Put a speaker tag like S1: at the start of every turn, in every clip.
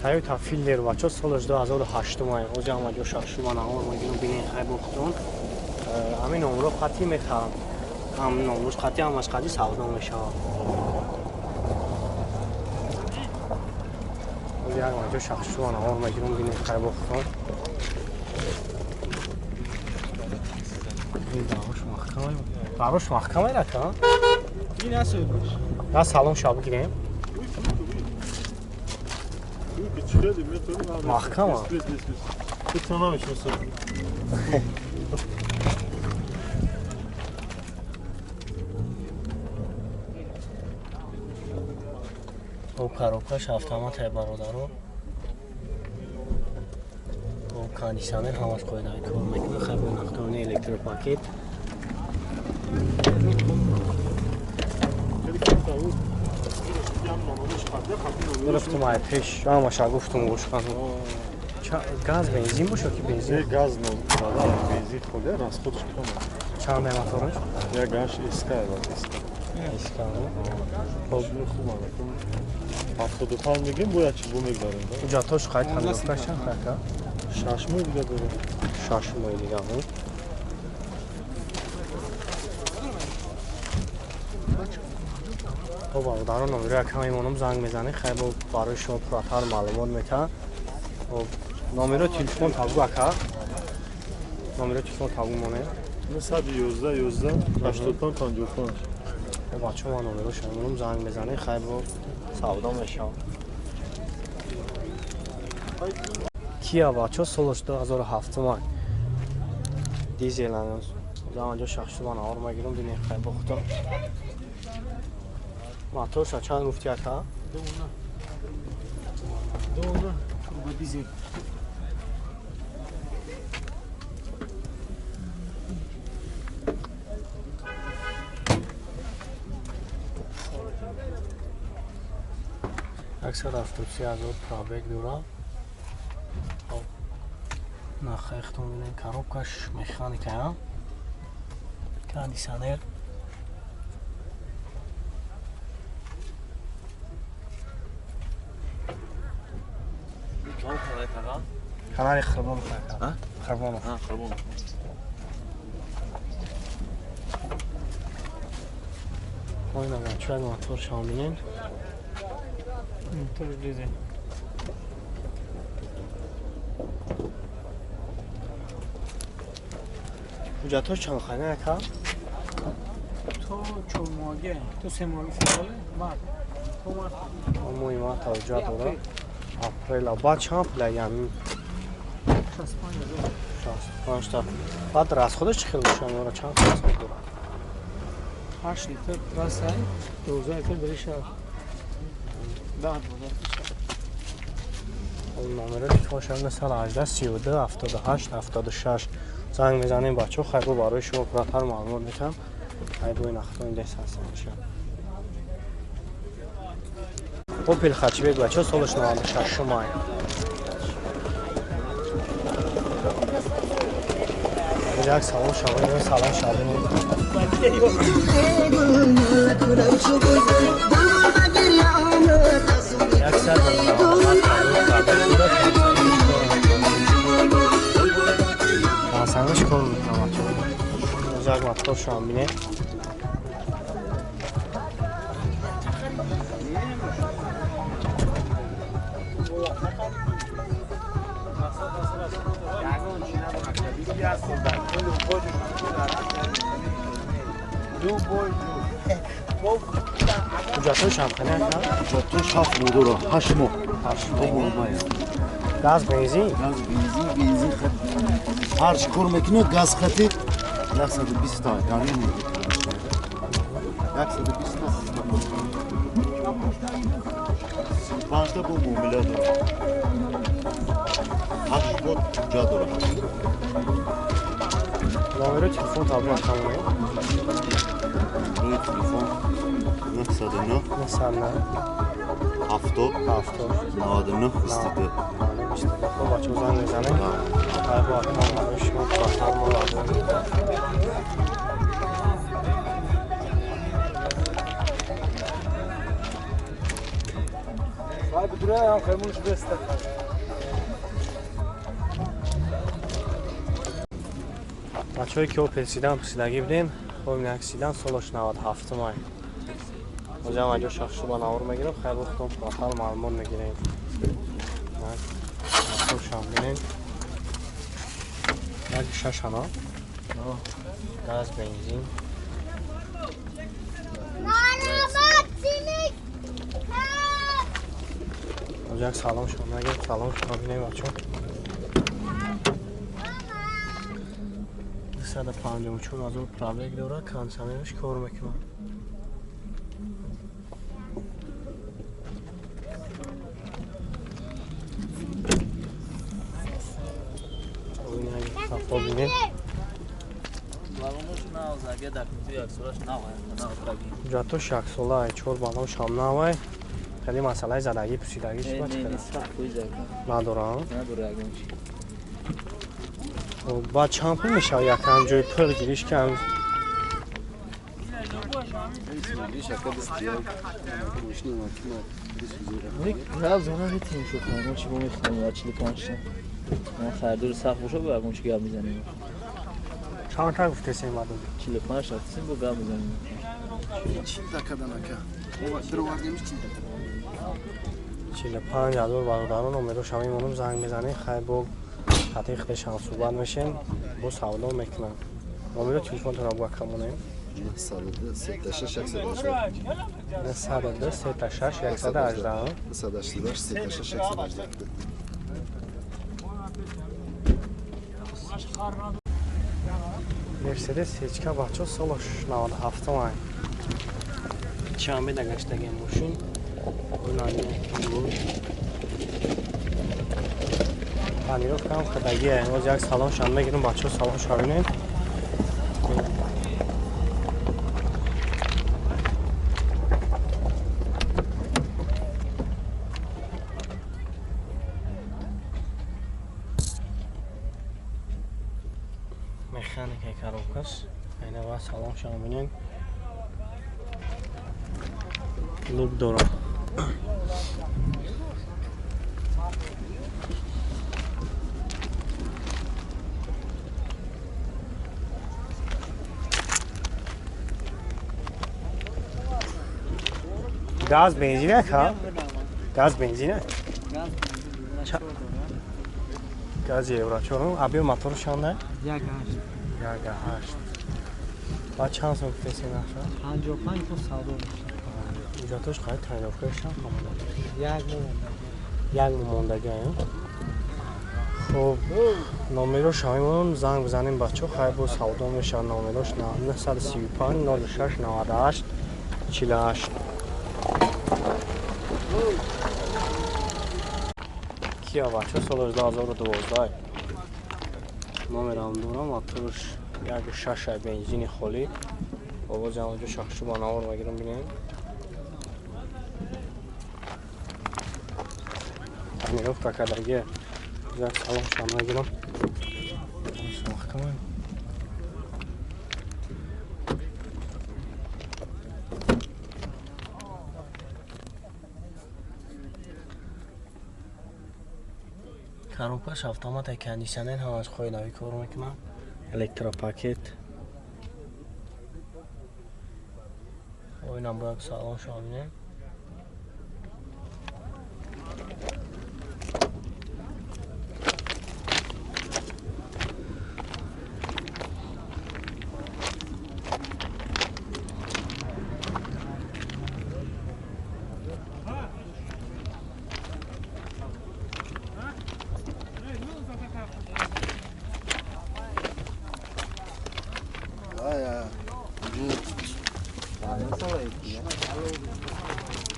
S1: Toyota Fielder бачо солаш 2008 май. Ози ама ҷо шахшума навор мегирам бинен хай бохтон. Ҳамин номро қатъӣ мехарам. Ҳам номрош қатъӣ ҳамаш қатъӣ савдо мешавад. Ози ама ҷо шахшума навор мегирам бинен хай бохтон. Дарош маҳкам. Дарош маҳкам рака?
S2: Ин асоибаш.
S1: На салом шаб гирем. Маҳкам. О коробкаш автомат бародаро. О кондиционер ҳамаш қоидаи кор мекунад. Хай бо нақтони электропакет. Гирифтум ай пеш, ҳамаша гуфтум гӯшкан. Газ бензин бошад ки бензин?
S3: Газ бензин холия, расходш кам.
S1: Чанд мотораш?
S3: Як гаш СК бад СК.
S1: СК.
S3: Хоб хуб 75 мегем, бояд чӣ бо мегзарем.
S1: Ҳуҷҷатҳош қайд кардаш чанд хака?
S3: 6 моҳ дига дорем.
S1: 6 моҳ дига. Хоб бародарон номеро якам мемонам занг мезанед, хай бо барои шумо пурратар маълумот метаҳам. Хоб номеро телефон табгу ака. Номеро телефон табгу монед.
S3: 911 11 85 55.
S1: Хоб бачаҳо ман номерош мемонам занг мезанед, хай бо савдо мешавад. Кия бачаҳо солаш 2007 дизел ҳанӯз. Заманҷо шахшуба навор мегирам бинед хай бохта. Моторша чанд гуфти ака?
S2: 2.9 турбо дизел.
S1: Аксар 73,000 пробег дорад. Нахайхтон бинед коробкаш механика, кондиционер. Канали Хурбонов ака. Хурбонов.
S3: Хурбонов.
S1: Ой, бачаҳо мотор шава бинед.
S2: Мотор дизел.
S1: Ҳуҷҷатҳош чанд хайна ака?
S2: То 4 моҳаге, то 3 моҳаги феврале, март. То март.
S1: То моҳи март ҳуҷҷат дорад. Апрел. Баъд чанд пул ями?
S2: 65,000.
S1: 65 та. Баъд расходаш чӣ хел мешавад? Ора чанд расход дорад?
S2: 8 литр трасса, 12 литр бери шаҳр. 10 12 литр.
S1: Номеро телефонаш 918 32 78 76. Занг мезанем бачаҳо, хай бо барои шумо пурратар маълумот метаҳам. Хай бо ин ахтони дес ҳастан бошад. Опел Хачбек бачаҳо солаш 96 май. Як салон шавед, салон шавед. Як сад Асанаш кор мекунам бачаҳо. Як мотор шавам бинед. Ҳуҷҷатҳош ҳам хана ака?
S4: Ҳуҷҷатҳош 7 моҳ дорад, 8 моҳ.
S1: 8 моҳ. Газ бензин?
S4: Газ бензин, бензин хат. Ҳар чӣ кор мекунад газ хати 120 та гарм мекунад. 120 та. 5 та бо муомила дорад. 8 моҳ ҳуҷҷат дорад.
S1: Номеро телефон табгу ака монед.
S4: Номери телефон 909
S1: 909
S4: 70
S1: 70
S4: 99 22.
S1: Хоб бачаҳо занг мезанед. Хай бо акам барои шумо пурратар маълумот метаҳам. Бачаҳое ки Опел Седан пурсидагӣ будем, хоб инак Седан солаш 97 май. Ҳозир ам аҷо шахшуба навор мегирам, хайр бохтон пурратар маълумот мегирем. Моторшам бинем. Як шаш ана. Газ, бензин. Ҳозир як салом шумо нагирем, салом шумо бинем бачаҳо. 254 ҳазор пробег дорад, кондиционераш кор мекунад. Ҳуҷҷатош яксола, чор баллон шам навай. Хеле масъалаи задагӣ пурсидагӣ чӣ надорам. Баъд чанд пул мешавад якам ҷои пул гириш ки чанд та гуфтесем баъд?
S5: 45 та гуфтесем, бо гап мезанем.
S4: 40 та кадан ака. Даровардемиш 40 та.
S1: 45 ҳазор бародарон номерош ҳамин монум занг мезанем, хайр бо хати худашам суҳбат мешем, бо савдо мекунам. Номеро телефонтонро бо камонем.
S4: 902 36 118.
S1: 902 36 118.
S4: 988 36 118.
S1: Мерседес ҳечка бачо солаш 97 май. Чанд беда гаштагем мошин. Тонировкаам хадагие. Оз як салоншам мегирам, бачо салонша бинем. Механикаи коробкас. Айна ва салоншам бинем. Лук дорам. Газ бензин ха? Газ бензин? Газ евро чорум. Абио мотор чанда?
S2: 1.8.
S1: 1.8. Ба чанд сом гуфтеси наша?
S2: 55 то савдо мешавад.
S1: Ҳуҷҷатош қайд тайёркаш чанд омода?
S2: Як моҳ мондаги.
S1: Як моҳ мондаги. Хуб, номерош ҳамин занг бизанем бачаҳо, хайр бо савдо мешавад. Номерош 935 06 98 48. Кия бачаҳо соли 2012 номерам дорам, моторш 1.6 бензини холӣ. Овози ҳамонҷо шахшуба навор мегирам бинем. Тонировка кардагие. Як салон шам мегирам. Маҳкама. Коробкаш автомат, кондиционер ҳамаш қоидави кор мекунад. Электропакет. Оинам бояд салон шава бинем.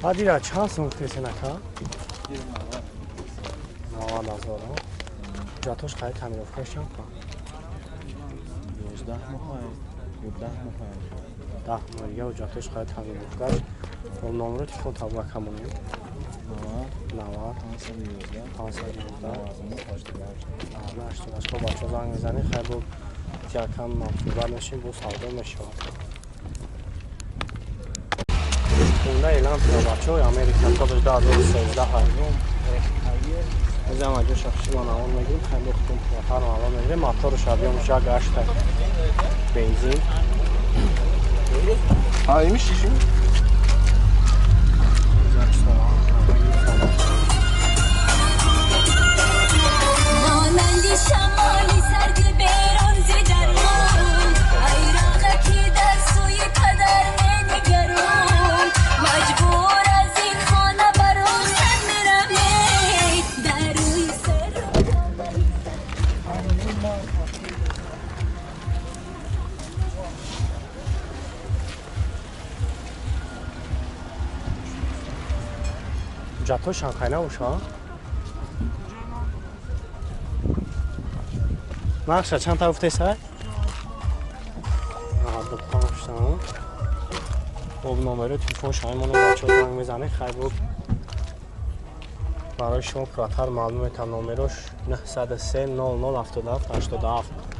S1: Баъдира чанд сум гуфтесен ака? 90 ҳазор. Ҳуҷҷатош қайд тонировкаш чанд па?
S5: 11 моҳ ё 10 моҳ.
S1: 10 моҳ дига ҳуҷҷатош қайд тонировкаш. Номеро телефон табу ака монем. 90
S5: 511
S1: 511
S5: 99 88.
S1: 88. Хоб бачаҳо занг мезанем, хайр бо якам суҳбат мешем, бо савдо мешавад. Хонда Элантра, бачаҳои Америка, солаш 2013 ҳай. Озам аҷо шахши ман авон мегирим, хай бохтум пулатар маълум мегирем, моторш объёмш як ҳашта бензин.
S6: مانند شمالی سرد بیرون ز درون ایراغ که در سوی پدر نگرون مجبور از این خانه برون میرم در روی سر.
S1: Ҳуҷҷатҳо шанхай набоша? Нархша чанд та гуфтаи сай? 95 сомон. Хоб, номерои телефон шаймоно, бачаҳо, занг мезанед, хай бо барои шумо пурратар маълум метавон. Номерош 903 00 77 87.